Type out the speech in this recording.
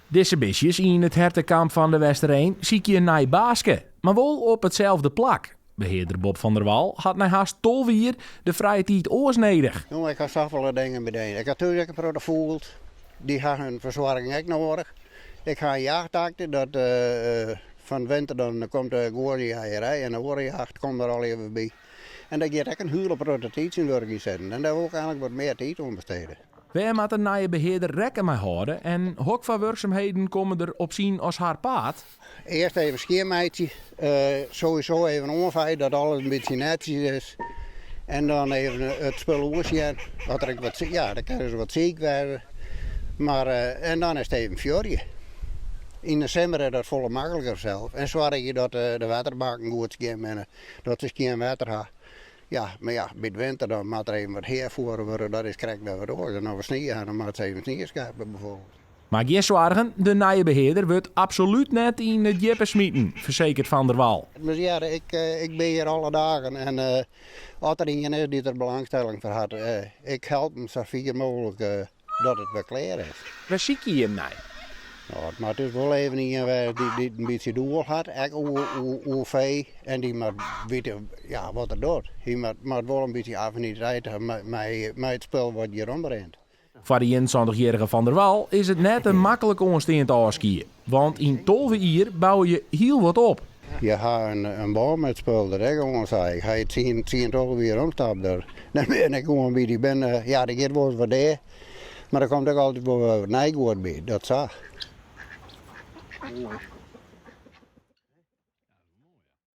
Dizze bistjes yn it hertekamp fan De Westereen sykje in nij baaske, mar wol op itselde plak. Behearder Bob van der Wal hat nei hast 12 jier de frije tiid oars nedich. Jonge, ik ha safolle dingen by Ik ha thús ek in protte fûgels. Dy ha hun fersoarging ek noadich. Ik ha in jachtakte dat fan 't winter dan komt de guozzejeierij en de oare jacht komt der allegear wer by. En dêr giet ek in hiele protte tiid syn wurk yn sitten. En dêr wol ik eigenlik wat mear tiid oan bestede. Wêr moat de nije behearder rekken mei hâlde en hokfoar wurksumheden komme der op syn as har paad? Earst even skjinmeitsje, sowieso even oanfeie dat alles in bytsje netsjes is. En dan even it spul oersjen. As der ek wat, ja, dan kinne se wat siik wêze. Mar, en dan is it even fjurje. Yn de simmer is dat folle makliker sels. En soargje dat de wetterbakken goed skjin binne, dat se skjin wetter ha. Ja, mar ja, by de winter dan moat der even wat hea fuorre wurde, dat is krekt wer wat oars. En as we snie ha, dan moat se even snie skeppe bijvoorbeeld. Mar gjin soargen, de nije behearder wurdt absolút net yn it djippe smiten, fersekeret Van der Wal. Dus ja, ik, ik bin hjir alle dagen en as der ien is dy't der belangstelling foar hat, ik help him sa fier mooglik dat it wer klear is. Wêr sykje jim nei? No, it moat dus wol even ien wêze dy't in bytsje doel hat, ek oer fee, en dy moat witte, ja, wat er docht. Hy moat wol in bytsje affiniteit ha mei it spul wat hjir omrint. Foar de 71-jierrige Van der Wal is it net in maklik oansteand ôfskie, want yn 12 jier bouwe je hiel wat op. Je ha in bân mei it spul, dat ek oan sei. Ik ha hjir tsien, 12 jier omstapt der. Dan bin ik gewoan by dy bin, ja, der giet wolris wat dea, mar der komt ek altyd wol wer wat nij goed by, dat sa.